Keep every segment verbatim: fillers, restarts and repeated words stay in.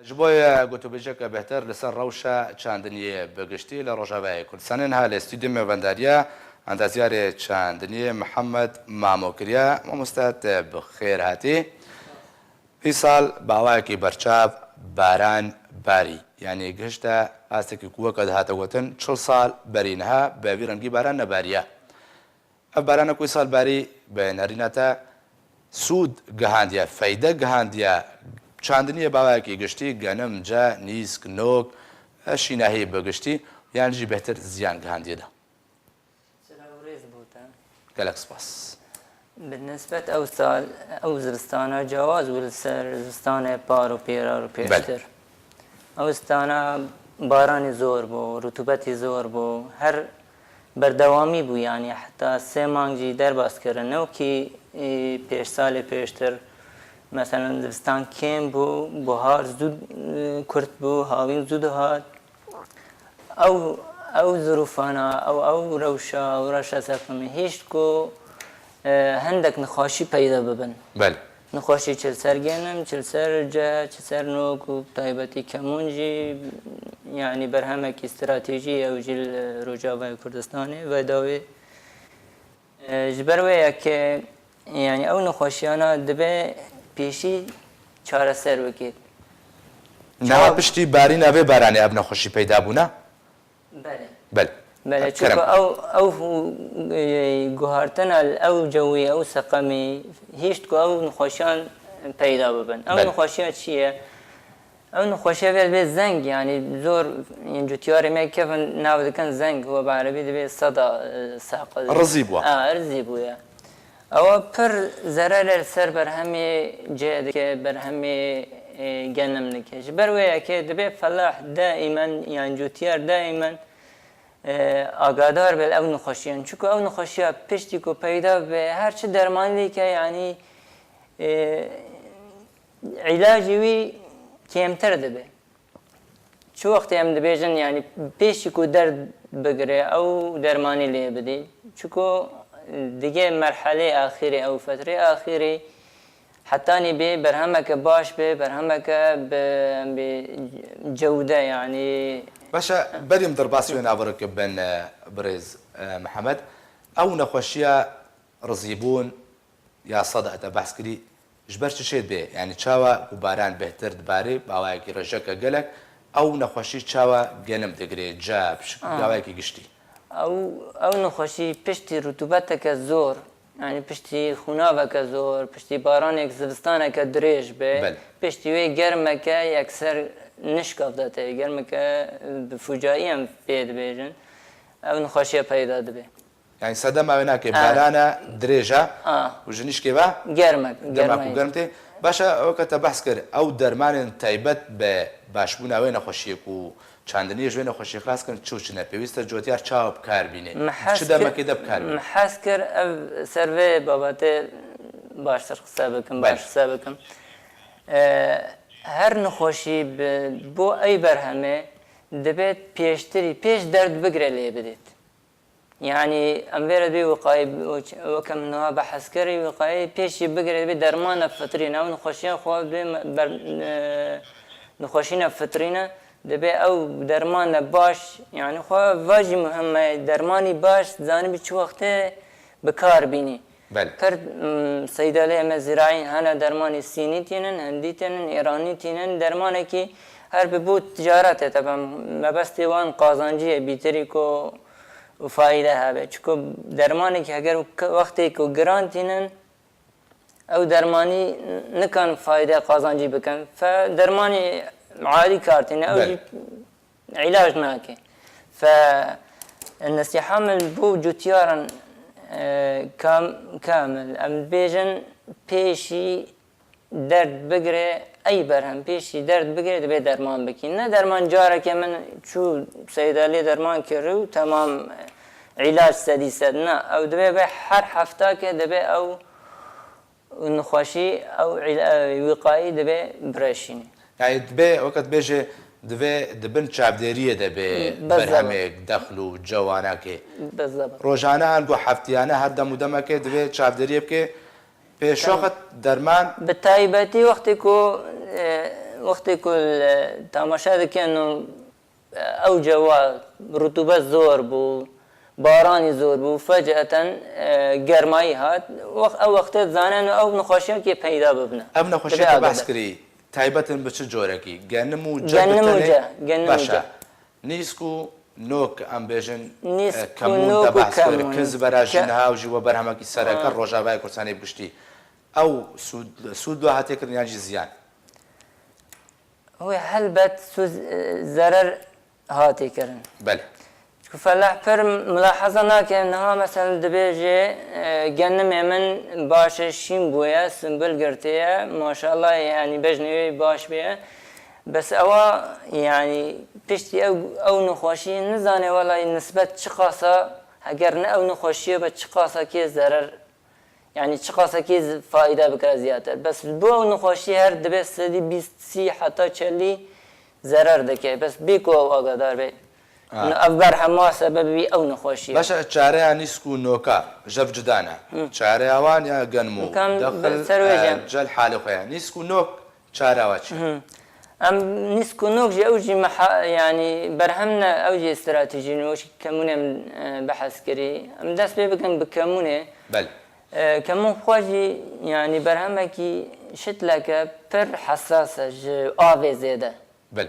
Ji bo gotûbêjeke bêhtir li ser rewşa çandiniyê bi giştî li Rojavayê Kurdistanê, niha li stûdyo me vendariya endaziyarê çandiniyê Mihemed Mamo kiriye. Mamoste, te bi xêr hatî. Îsal bi awayekî berçav baran barî. Yanî gihişte astekî ku weke dihate gotin çil sal berî niha bi vî rengî baran nebariye. Ev barana ku îsal barî bi nerîna te sûd gihandiye, feyde gihandiye çandiniyê bi awayekî giştî, genim, ce, nîsk, nok, şînahî bi giştî, yan jî bêhtir ziyan gihandiye de? Silav û rêz bo te. Gelek spas. Bi nisbet ew sal, ew zivistana cawaz bû li ser zivistanê par û pêrar û Belê. pêştir. Ew zivistana baranî zor bû, rutubetî zor bû. Her berdewamî bû, yanî heta sê mang jî derbas kirin. Ne wekî, e, pêş salê pêştir, meselen zivistan kêm bû, buhar zû, e, kurt bû, havîn zû dihat. Ew, ew zirûfana, ew, ew rewşa, ew rewşa seqimî hişt ku, e, hendek nixweşî peyda bibin. Belê. Nixweşî çi li ser genim, çi li ser ceh, çi li ser nok û taybetî kemûn jî, yanî berhemekî stratejî ye ew jî li Rojavayê Kurdistanê ve dawê. E, ji ber wê ye ke, yanî ew nexweşiyana dibe pêşî çareser bikêt. Niha Çawa- piştî barîna vê baranê ev nexweşî peyda bûne? Belê. Belê. Belê, Kerem. Çunku ew, ew, e, guhartina li ew cewî, ew seqemî hişt ku ew nexweşiyan peyda bibin. Ew Belê. nexweşiya çi ye? Ew nexweşiya vê dibê zeng, yanî zor, yên cotiyarê me kevin nav dikin zeng, we bi erebî dibê seda, e, saqil. Rizî bû. A, rizî bûye. Ewa pir zerere li ser berhemê cê dike, berhemê, e, genim dike. Ji ber wê yekê dibê felah daîmen, yan cotiyar daîmen, e, agadar be li ew nexweşiyan. Çunku ew nexweşiya piştî ku peyda be, her çi dermanî dike, yanî, e, îlacê wî kêmtir dibe. Çi wextê em dibêjin, yanî pêşî ku derd bigire, ew dermanî lê bidî. Çiko digê merhelê axirê, ew fetrê axirê, hetanî bê berhemeke baş bê, berhemeke bi, em bê cewde, yanî Baş e, berî em derbasî wê navirik bin, e, birêz, e, Mihemed. Ew nexweşiya rizîbûn ya seda te behs kirî, ji ber çi çê dibê? Yanî çawa ku baran bêhtir dibarê, bi awayekî rejeke gelek, ew nexweşî çawa genim digirê, cep, şik, Ah. bi awayekî giştî? Ew, ew nexweşî piştî rutubeteke zor, yanî piştî xûnaveke zor, piştî baranek zivistaneke dirêj be, Belê. piştî wê germeke yekser nişkavde te, germeke bi fucayî em pê dibêjin, ew nexweşiye peyda dibe. Yanî sedema wê nake, Ah. barana dirêj e Ah. û ji nişkê ve Germek, dema ku germek. germ tê. Baş e, weke te behs kir, ew dermanên taybet bi başbûna wê nexweşiyê ku çandiniyê ji wê nexweşiyê xilas kirin, çi û çi ne? Pêwîst e cotiyar çawa bi kar bîne? Min hez Çi kir, demekê de bi kar bîne? min hez kir ev ser vê babetê baştir qise bikim, Belê. baş qise bikim. E, her nexweşî bi, bo ey berhemê dibe pêştirî, pêş derd bigire lê bidêt. Yanî em vê re dibê wiqayê, weke min niha behs kir, wiqayê pêşî bigire, dibê dermana fitrî ne, ew nexweşiya xwe dibê me-, ber-, e, nexweşîna fitrî ne, dibê ew dermana baş, yanî xwe va jî muhim e, dermanî baş zanibî çi wextê bi kar bînî. Belê. Pir, m, seydalê me zîraîn hene dermanî sînî tînin, hindî tînin, îranî tînin, dermanekî her bi bo ticaretê tebe mebestê wan qazancî ye bîtirî ku û fayde hebe. Çiko dermanekî heger û k-, wextê ku giran tînin, ew dermanî nikan fayde qazancî bikin. Fe dermanî alî kar tîne, ew Belê. jî îlac nake. Fe nesiha min bo cutiyaran, e, kam-, kamil, em dibêjin pêşî derd bigire, ey berhem pêşî derd bigire, dibe derman bikî. Ne derman careke min çû seydalê derman kir û temam, îlac sedî sed. Na, ew dibe be her heftake dibe ew nexweşî, ew îl-, ew wîqayî dibe bireşînî. Yani dibe, weke dibêje, dibe di bin çavdêriyê de be Bi-, berhemek, dexl û cewanakê. Bi zebr. Rojane an ku heftiyane her dem û demekê dibe çavdêriyê bike, Pêşoxet derman. Bi taybetî wextê ku, e, Wextê ku li temaşe dikin û, e, ew cewa rutûbet zor bû, baranî zor bû, feceten, e, germayî hat. Wex-, ew wextê dizanin ew nexweşiyekê peyda bibine. Ev nexweşiyê Dibe te agir behs de. kirî, taybet in bi çi corekî? Genim û ce Genim û bi tenê? ce, genim û Baş e. ce. Nîsk û nok, em bêjin, Nîsk e, û kemûn nok te û behs kir. kemûn. Kin zibera jî Ke- niha ew jî we berhemekî sereke Ha. Rojavayê Kurdistanê bi giştî. Ew sûd, sûd we hatiye kirin yan jî ziyan? Wê helbet sûd, e, zerer hatê kirin. Belê. Çku Felah pir milahaza nake, niha mesela dibêje, e, genimê min baş e, şîn bûye, simbul girtiye, maşallah, yani bejnê wê baş bûye. Bes ewa, yani piştî ew, ew nexweşî nizane welay nisbet çiqasa, heger ne ew nexweşî be çiqasa kê zerer, yani çiqasa kê z-, faîde bikire ziyadtir. Bes bo ew nexweşî her dibe sedî bîst, sî heta çelî zerer dike. Bes bê ku ew agadar be. Ha. Ev berhema sebebî ew nexweşî ye. Baş e, çareya nîsk û noka, jev cuda ne. Hı. Çareya wan ya genmû, Nikan dexil, ser wê e, jî. cel halê xwe ye. Nîsk û nok çareya wa çi? Hı. Em nîsk û nok jî ew jî meha-, yani berhem ne, ew jî stratejî ne, wek kemûnê em, e, behs kirî. Em dest pê bikin bi kemûnê. Belê. E, kemûn xwe jî, yani berhemekî şitleke pir hesas e ji avê zêde. Belê.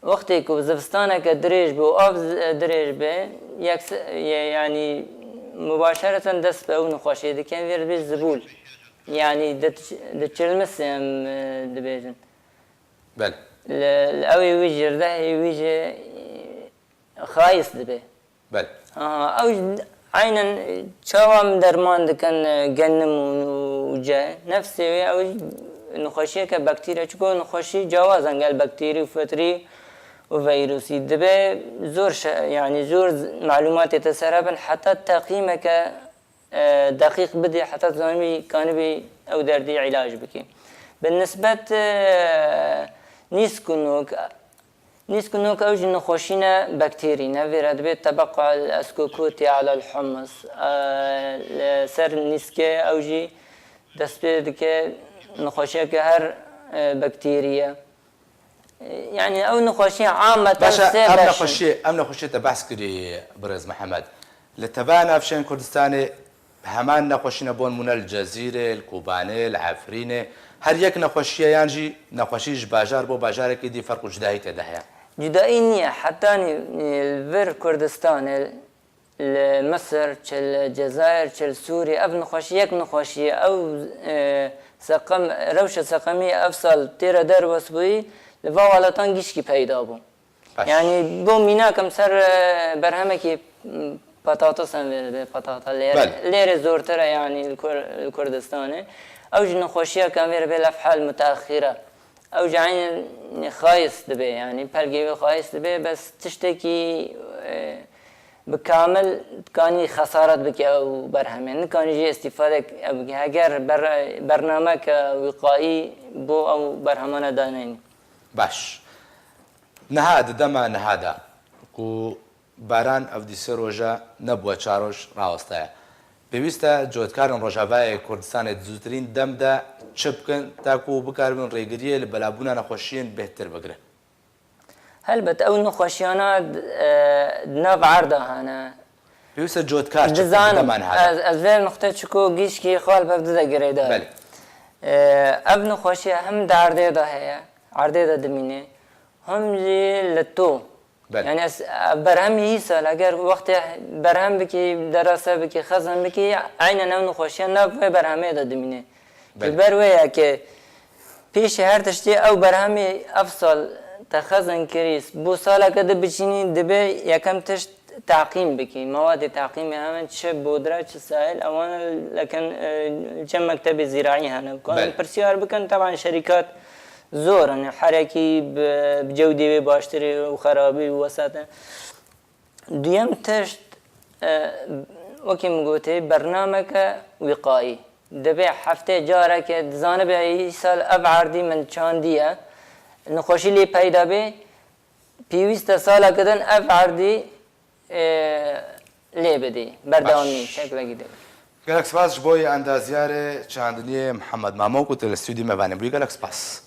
Wextê ku zivistaneke dirêj be û av z-, dirêj be, yekse-, ye-, yanî mubaşereten dest bi ew nexweşiyê dike, em vê dibê zibûl. Yanî di, di çilmisê em, e, dibêjin. Belê. Li, li ew ê wî jî, rdehê wî jî, e, xayîs dibe. Belê. Aha, ew jî eynen çawa em derman dikin, e, genim û, û ce. Nefsê wê ew jî nexweşiyeke bakterî ye. Çiko nexweşî cawaz e gel bakterî û fitrî û vîrusî. Dibe zor şe-, yani zor z-, malûmatê te ser hebin. Heta teqîmeke, e, deqîq bidî, heta zanibî, kanibî ew derdî îlac bikî. Bi nisbet, e, nîsk û nok, Nîsk û nok ew jî nexweşî ne bakterî ne, vêre dibê tebeqa el-eskokotî alel humus. E, li ser nîskê ew jî dest pê dike nexweşiyeke her, e, bakterî ye. E, yani ew nexweşî ameten Baş e, sê em beş in. nexweşiyê, em nexweşiyê te behs kirî, birêz Mihemed. Li teva navçeyên Kurdistanê Heman nexweşî ne, bon mûne li Cezîrê, li Kobanê, li Efrînê. Her yek nexweşî ye yan jî nexweşî ji bajar bo bajarekî dî ferq û cudahî tê de heye? Cudahî niye. Hetanî, e, li vir Kurdistanê, li Misir, çi li Cezayir, çi li Sûrî, ev nexweşî yek nexweşî ye. Ew, e, seqem, rewşa seqemî ev sal tê re derbas bûyî, li van welatan gişkî peyda bû. Baş. Yani bo mînak em ser, e, berhemekî, m, patatis em vê dibê, patata lêre. Belê. Lêre zortir e yani li Kur-, li Kurdistanê. Ew jî nexweşiyek em vê dibê lefhel mutaaxîr e. Ew jî eynen xayis dibe yani, pelgê wê xayis dibe, bes tiştekî, e, bi kamil dikanî xesaret bike ew berhemê. Nikanî jî îstîfade ew bike. Heger ber-, bernameke wîqayî bo ew berhemane daneyî. Baş. Niha di dema niha de ku baran ev dî sê roja nebûye, çar roj rawesteye. Pêwîst e cotkarên Rojavayê Kurdistanê di zûtirîn dem de çi bikin, ta ku bikaribin rêgiriyê li belabûna nexweşiyên bêhtir bigirin? Helbet ew nexweşiyana, e, di nav erda hene. Pêwîst e cotkar çi bikin di Dizanim, dema niha de? ez, ez vê nuqtê çiko gişkî xwe li ber di de girêdar. Belê. E, ev nexweşiye hem di erdê de heye, erdê de dimîne, hem jî li to. Belê. Yani ez, e, berhemî îsal, eger wextê berhem bikî, derase bikî, xezin bikî, eynen ew nexweşiye nav vê berhemê de dimîne. Belê. Ji ber wê ye ke pêşî her tiştî ew berhemî ev sal te xezin kirî, bo saleke di biçînî, dibe yekem tişt teqîm bikî. Mewedê teqîmê hemen çi bodre, çi sahil, ewan lekin, e, çi mektebê zîraî hene. Ku em Belê. pirsyar bikin, teban şerîkat zor in. Herekî bi, bi cewdê wê baştirê û xerabî û wesate. Duyem tişt, e, wekî min gotê, bernameke wîqayî. Divê heftê careke dizanibe îsal ev erdî min çandiye, nexweşî lê peyda bê, pêwîst e saleke din ev erdî, e, lê bidî. Berdewamî Baş. şeklekî dibê. Gelek spas ji bo yê endaziyarê çandiniyê Mihemed Mamo ku tu li stûdyo me vanê bûyî. Gelek spas.